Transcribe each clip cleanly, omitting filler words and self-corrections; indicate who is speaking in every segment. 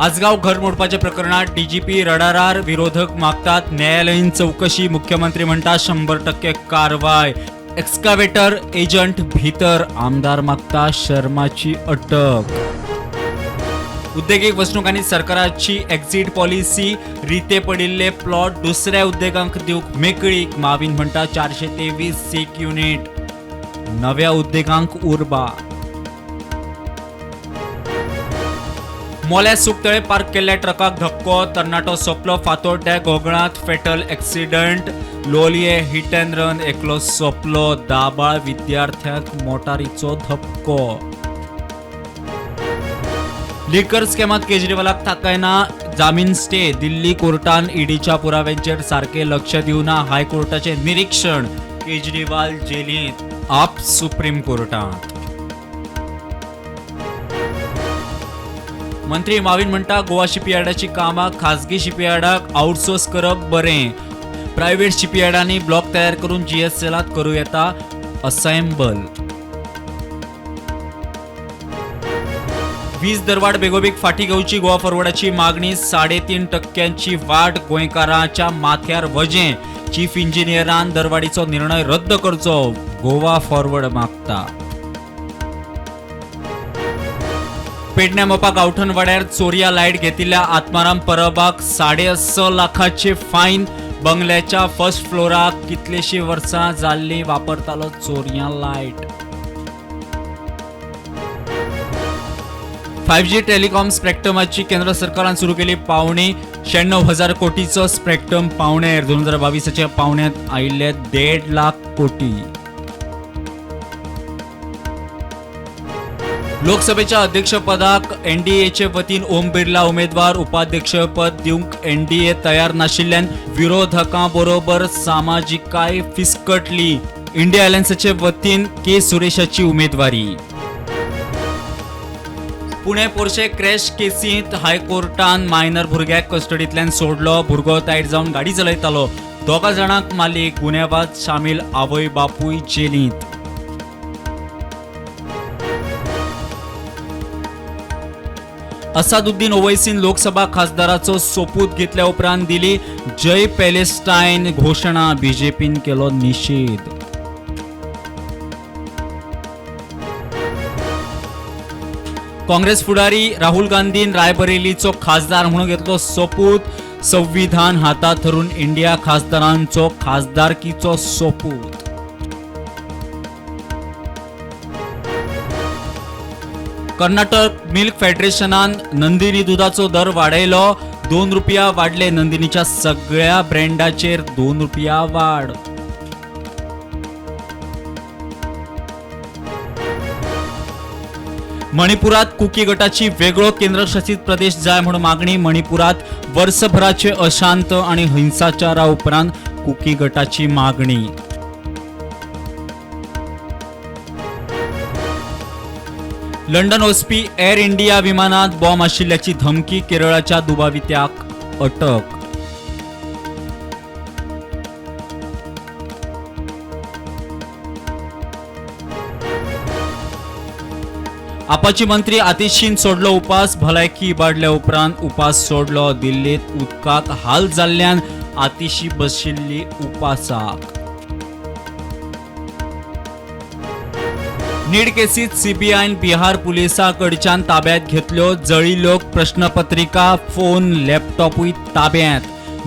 Speaker 1: आजगाव घर मोडपाच्या प्रकरणात डीजीपी रडारार, विरोधक मागतात न्यायालयीन चौकशी. मुख्यमंत्री म्हणटा 100% कारवाय. एक्स्कावेटर एजंट भितर, आमदार मागता शर्माची अटक. उद्देगीक वसणुकांनी सरकाराची एक्झिट पॉलिसी, रिते पडिल्ले प्लॉट दुसऱ्या उद्देगांक दिवंक मेकळीक. माविन म्हणटा 423 सीक युनिट, नव्या उद्देगांक उर्बा. मोल्या सुकतळे पार्क केल्ल्या ट्रकाक धपको, तरणाटो सोंपलो. फातोड्ड्या घोगळांत fatal accident. Loliem hit and run, एकलो सोंपलो. दाबाळ विद्यार्थ्याक मोटारीचो धपको. लिकर स्कॅमात केजरीवालाक थाकायना, जामीन स्टे. दिल्ली कोर्टान ईडीच्या पुराव्यांचेर सारकें लक्ष दिवना, हायकोर्टाचें निरीक्षण. केजरीवाल जेलींत, आप सुप्रीम कोर्टात. मंत्री माविन म्हणटा गोवा शिपयार्डाची कामां खाजगी शिपयार्डाक आउटसोर्स करप बरें. प्रायव्हेट शिपयार्डांनी ब्लॉक तयार करून जीएसएलात करूं येता असेंबल. वीज दरवाढ बेगोबेग फाटी घेवची गोवा फॉरवर्डाची मागणी. 3.5% वाड गोंयकारांच्या माथ्यार वजें. चीफ इंजिनियरान दरवाडीचो निर्णय रद्द करचो, गोवा फॉरवर्ड मागता. पेडण्या मोपा गावठणवाड्यार चोरया लायट घेतिल्ल्या आत्माराम परबाक 6.5 लाखाचे फायन. बंगल्याच्या फर्स्ट फ्लोराक कितलेशी वर्सां जाल्ली वापरतालो चोरयां लायट. 5G टेलिकॉम स्पेक्ट्रमाची केंद्र सरकारान सुरू केली पावणी. 96,000 कोटीचो स्पेक्ट्रम पावणेर. 2022 पावण्यात आयिल्ले 1.5 लाख कोटी. लोकसभेच्या अध्यक्षपदाक एनडीएचे वतीन ओम बिर्ला उमेदवार. उपाध्यक्षपद दिवंक एनडीए तयार नाशिल्ल्यान विरोधकां बरोबर सामाजिकाय फिसकटली. इंडिया अलायन्साचे वतीन के सुरेशाची उमेदवारी. पुणे पोरशे क्रॅश केसींत हायकोर्टान मायनर भुरग्याक कस्टडींतल्यान सोडलो. भुरगो तायट जावन गाडी चलयतालो. 2 जाणांक मारली. गुन्यांवात शामील आवय बापूय जेलींत. असादुद्दीन ओवैसीन लोकसभा खासदाराचो सोपूत घेतल्या उपरांत दिली जय पॅलेस्टायन घोशणा. बीजेपीन केलो निषेध. काँग्रेस फुडारी राहुल गांधीन रायबरेलीचो खासदार म्हणून घेतलो सोपूत. संविधान हातात धरून इंडिया खासदारांचो खासदारकीचो सोपूत. कर्नाटक मिल्क फेडरेशनान नंदिनी दुधाचो दर वाडयलो. 2 रुपया वाडले. नंदिनीच्या सगळ्या ब्रँडाचेर 2 रुपया वाड. मणिपुरात कुकी गटाची वेगळो केंद्रशासित प्रदेश जाय म्हणून मागणी. मणिपुरात वर्सभराचे अशांत आणि हिंसाचारा उपरांत कुकी गटाची मागणी. लंडन वचपी एअर इंडिया विमानात बॉम्ब आशिल्ल्याची धमकी. केरळाच्या दुबावित्याक अटक. आपाची मंत्री आतिशीन सोडलो उपास. भलायकी इबाडल्या उपरांत उपास सोडलो. दिल्लीत उदकाक हाल जाल्ल्यान आतिशी बशिल्ली उपासाक. नीट केसीत सीबीआयन बिहार पुलिसां कडच्यान ताब्यात घेतल्यो जळिल्ल्यो प्रश्नपत्रिका, फोन, लॅपटॉपूय ताब्यात.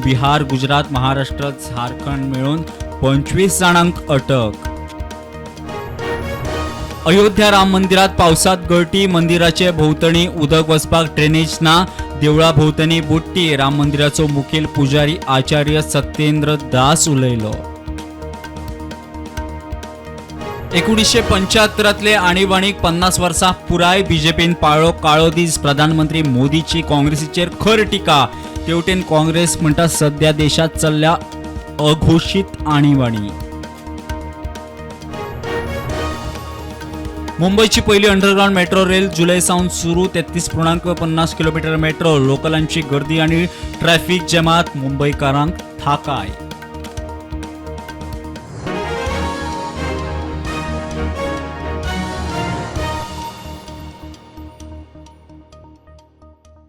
Speaker 1: बिहार, गुजरात, महाराष्ट्र, झारखंड मेळून 25 जाणांक अटक. अयोध्या राम मंदिरात पावसात गळटी. मंदिराचे भोवतणी उदक वचपाक ड्रेनेज ना. देवळा भोवतणी बुट्टी. राम मंदिराचो मुखेल पुजारी आचार्य सत्येंद्र दास उलयलो. 1975तले आणीबाणीक 50 वर्सां पुराय. बीजेपीन पाळ्ळो काळो दीस. प्रधानमंत्री मोदीची काँग्रेसीचेर खर टिका. तेवटेन काँग्रेस म्हणटा सध्या देशात चल्ल्या अघोशीत आणीबाणी. मुंबईची पहिली अंडरग्राउंड मेट्रो रेल जुलै सावन सुरू. 33.50 किलोमीटर मेट्रो. लोकलांची गर्दी आणि ट्रॅफिक जमात मुंबईकारांक थाकाय.